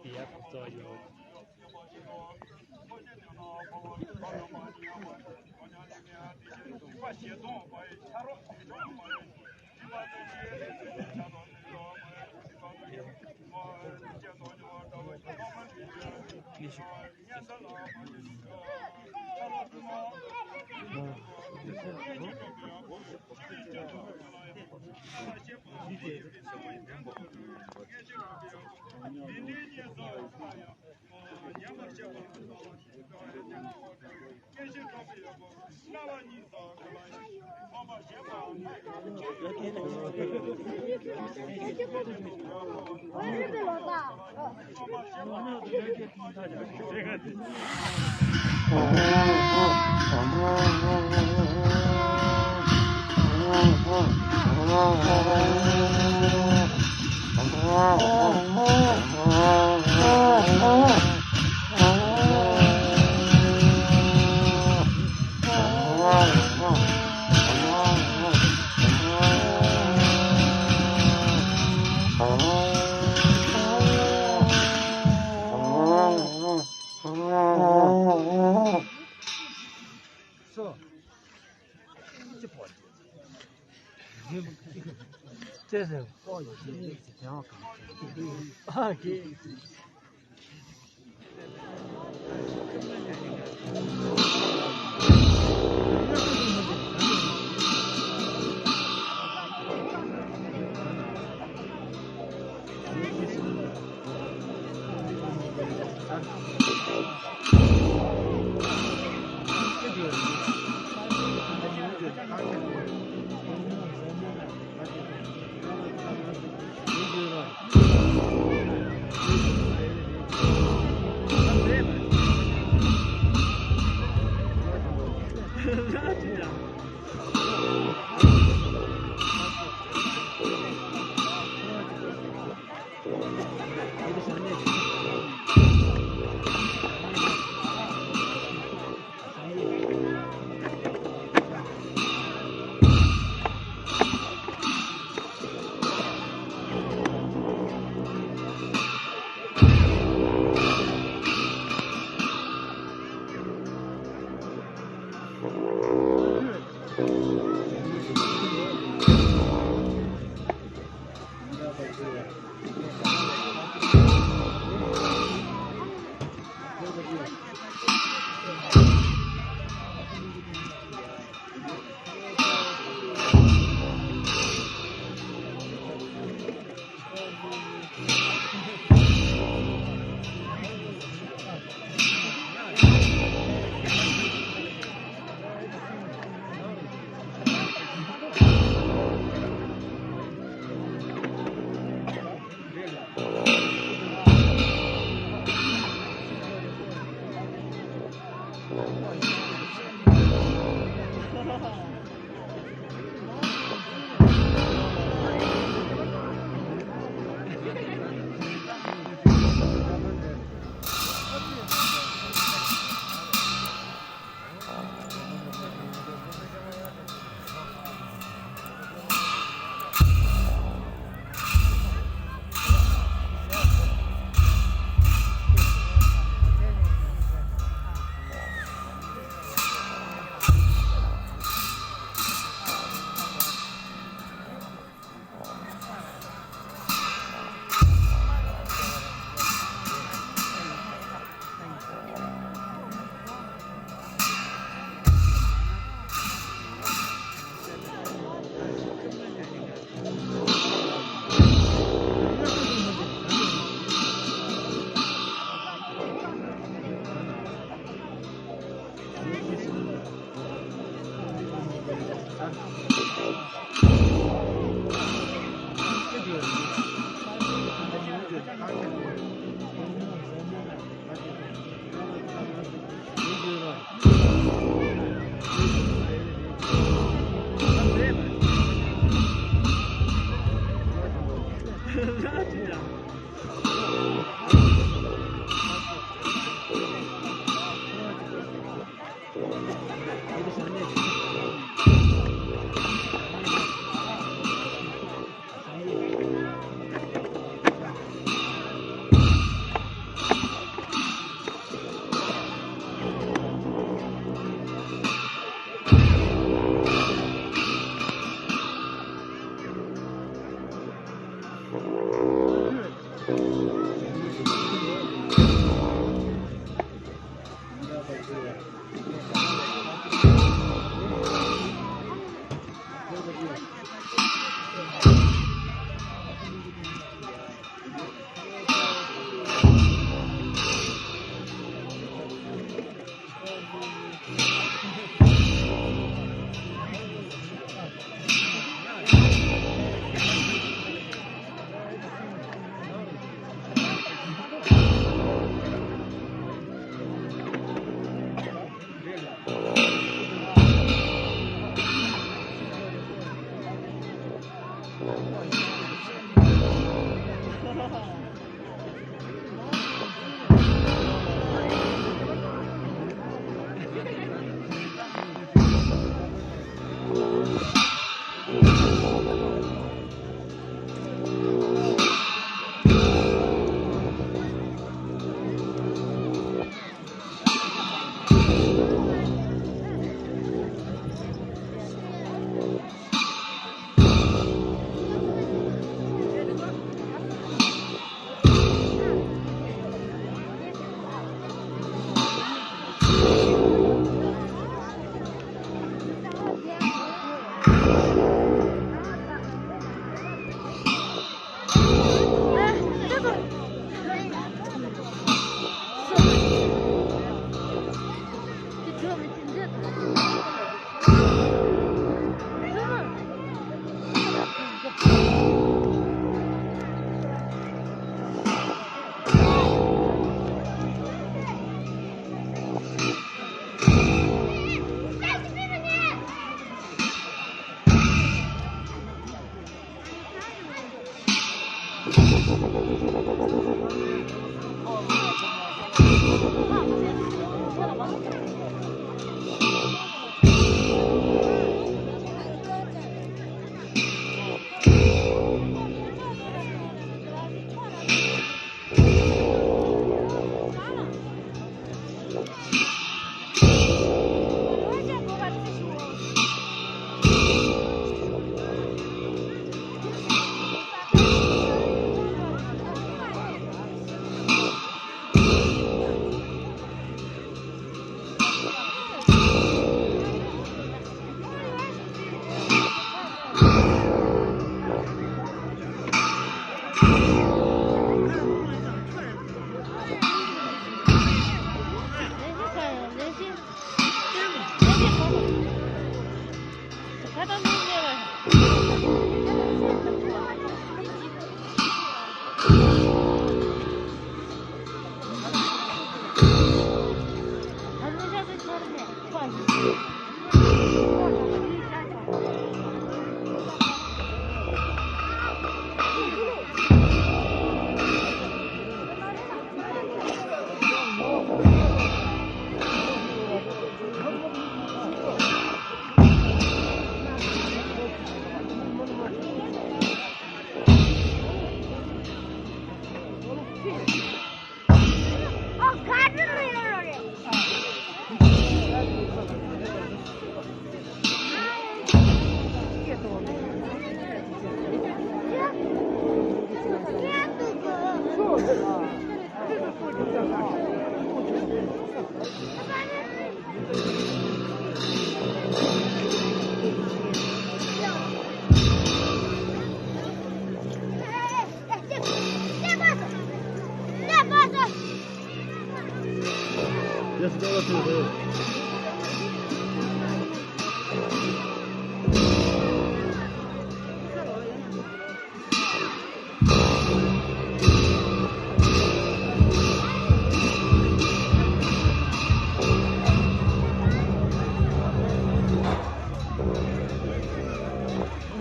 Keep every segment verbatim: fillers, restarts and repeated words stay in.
དེ་ཡག་པོ་བཙོག་ཡོད།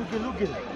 Look at, look at it.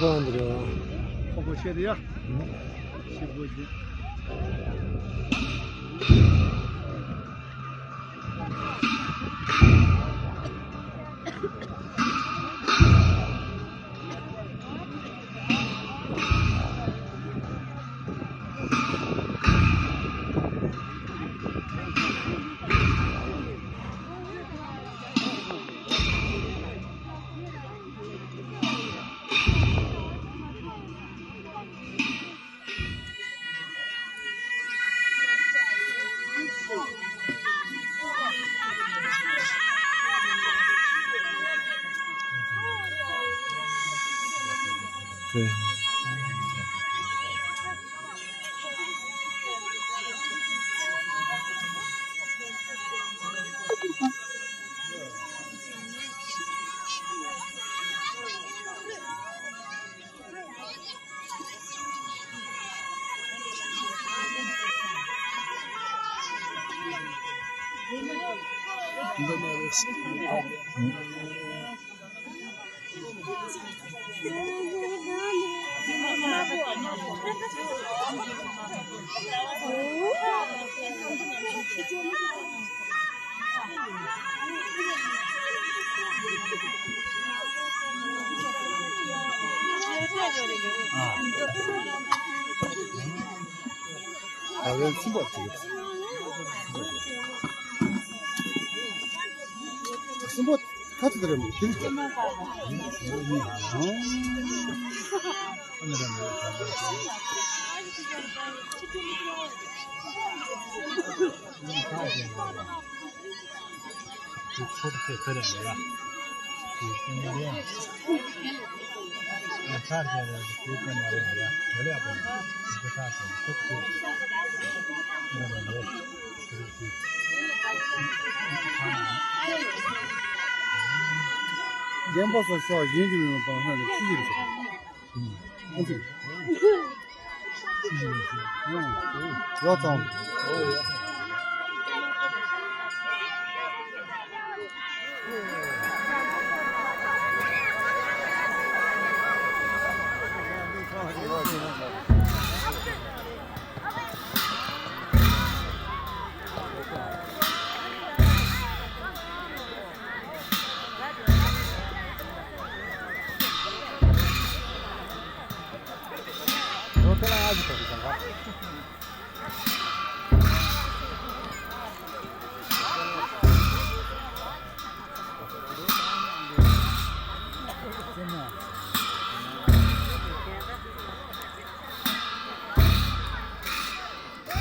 འདི་རེད་བ། ཁོ་ཁོ་ཤེས་རེད་ཡ། ཤེས་དགོས་ཀྱི། ཨ། ད་ལན་སུམ་པ་ཅིག་སུམ་པ་ཁ་ཚ་དེ་རེད་མོ། དེ་རེད། རྒན་པ་སོགས་སོགས་གཞན་གྱི་མི་མ་སྤང་སྣང་ལ་ཅི་ཡིན་ཟེར། ཨ་ཙི། ཡོ་ཙང་།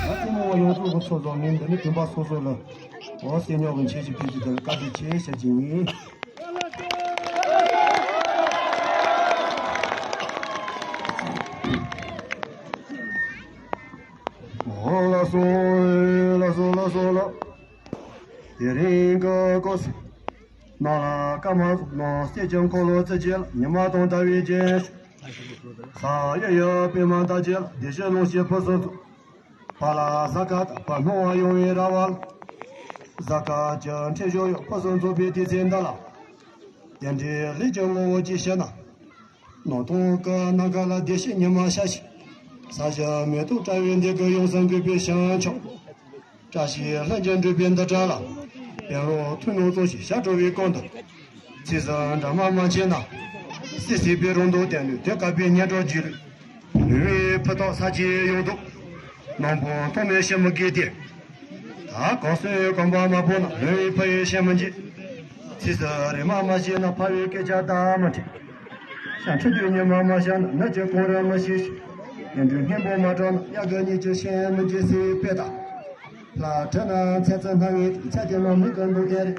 ང་གཙོ་མོ་ཡོངས་རྫོགས་ཀྱི་ཚོགས་གཙོ་ངས་འདི་ནི་སྤུན་པ་སོ་སོ་ལ་འོ་སེམས་ཉོག་གི་འཆད་ཅི་ཕུལ་ཅི་དང་བཀའ་དྲིན་ཆེ་ཞུ་རྒྱུ་ཡིན། འོ་ལགས་སོ། ལགས་སོ། ལགས་སོ། ལགས། དེ་རིང་གི་སྐོར་ནང་ལ་བཀའ་མ་ནང་སྲིད་ཀྱི་འཁོར་ལོ་བརྩི་བྱེད་ལ་ཉི་མ་དང་ཟླ་བའི་རྒྱན་ཤོག་ས་གཡོ་ཡི་པད་མ་ལྟ་བྱེད་ལ་བདེ་གཤེགས་ཀློང་ཆེན་ཕུན་སུམ་ཚོགས། བར་ལ་གཟའ་སྐར་དང་བར་སྣང་བ་ཡོང་བའི་ར་བ་ལ། གཟའ་སྐར་གྱི་འཕྲིན་བཞོན་ཡང་ཕུན་སུམ་ཚོགས་པའི་དུས་ཚེས་འདི་ལ། དེ་འདྲའི་ལས་ཀྱི་ངོ་བོ་ཅིག་ཤེས་ན། ནང་དོན་གྱི་རྣམ་དཀར་ལ་བདེ་གཤེགས་ཉི་མ་ཤར་ཞིང་། ས་གཞི་མེ་ཏོག་བཀྲ་བའི་འདི་གི་ཡུམ་གསུམ་གུས་པའི་ཞིང་མཆོག་བཀྲ་ཤིས་ལྷུན་གྱིས་འགྲུབ་པའི་འདི་གྲལ་ལ། དཔལ་རོགས་ཐུགས་སྣང་གཙང་ཞིང་ཞབས་བྲོ་བའི་སྐོར་འདི། ཚིགས་སུ་འདྲ་མ་མ་བྱས་ན། སྲིད་སྲིད་པའི་རང་མདོག་དེ་ནི་དུས་སྐབས་པའི་སྙན་གྲགས་རྒྱུད་ལས། ལུས་པའི་ཕུ་ཐག་ས་ཆའི་ཡོངས་རྫོགས། སྣང་བ་མཐོང་མེད་ཤེས་མི་དགོས་ཏེ། ད་གང་སོའི་གོམ་པ་མ་སྤོ་ན་ལུས་པའི་ཕུ་ཡུལ་ཤེས་མི་འགྱུར། ཚིགས་སུ་རེ་མ་མ་བྱས་ན་ཕ་བའི་སྐད་ཆ་བརྡ་མི་འཕྲིན། ཤ་ཁྲི་དུས་ཉི་མ་མ་ཤར་ན་ནུབ་ཀྱི་གངས་རི་མི་ཤེས་ཤིང་། བདེ་འགྲོའི་སྙིང་པོ་མ་དྲངས་ན་དབྱར་དགུན་ཉིན་གྱི་ཤེས་མི་འགྱུར་ཟེར་བའི་དཔེ་ལྟར། ལྷ་ཁྲིད་ན་ཚེ་ཚེ་སྣང་ངེས་ཚེ་དེ་ན་མིག་གི་མདོག་ལྡན་རེད།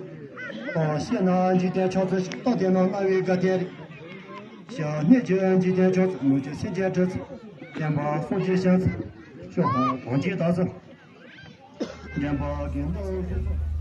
རྟོག་ཞེ་ན་འཇིག་རྟེན་ཆགས་ཚུལ་ཞིག་རྟོག་དེ་ན་རྣ་བའི་སྒ་སྟེང་རེད། ཞི་གནས་ཀྱི་འཇིག་རྟེན་ཆགས་ཚུལ་ངུ་གཅིག་སེམས་ཅན་སྒྲིབ་ཚུལ་བདེན་པ་གསུང་གཅིག་ཤར་ཚུལ་ཤོག་ཧ་གང་ཅི་ད་ཚུལ། འདྲེན་པ་དགེ་འདུན་ཞེས་སོགས།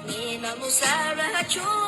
ངའི་ནང་མོ་ས་ར་ཁྱོད།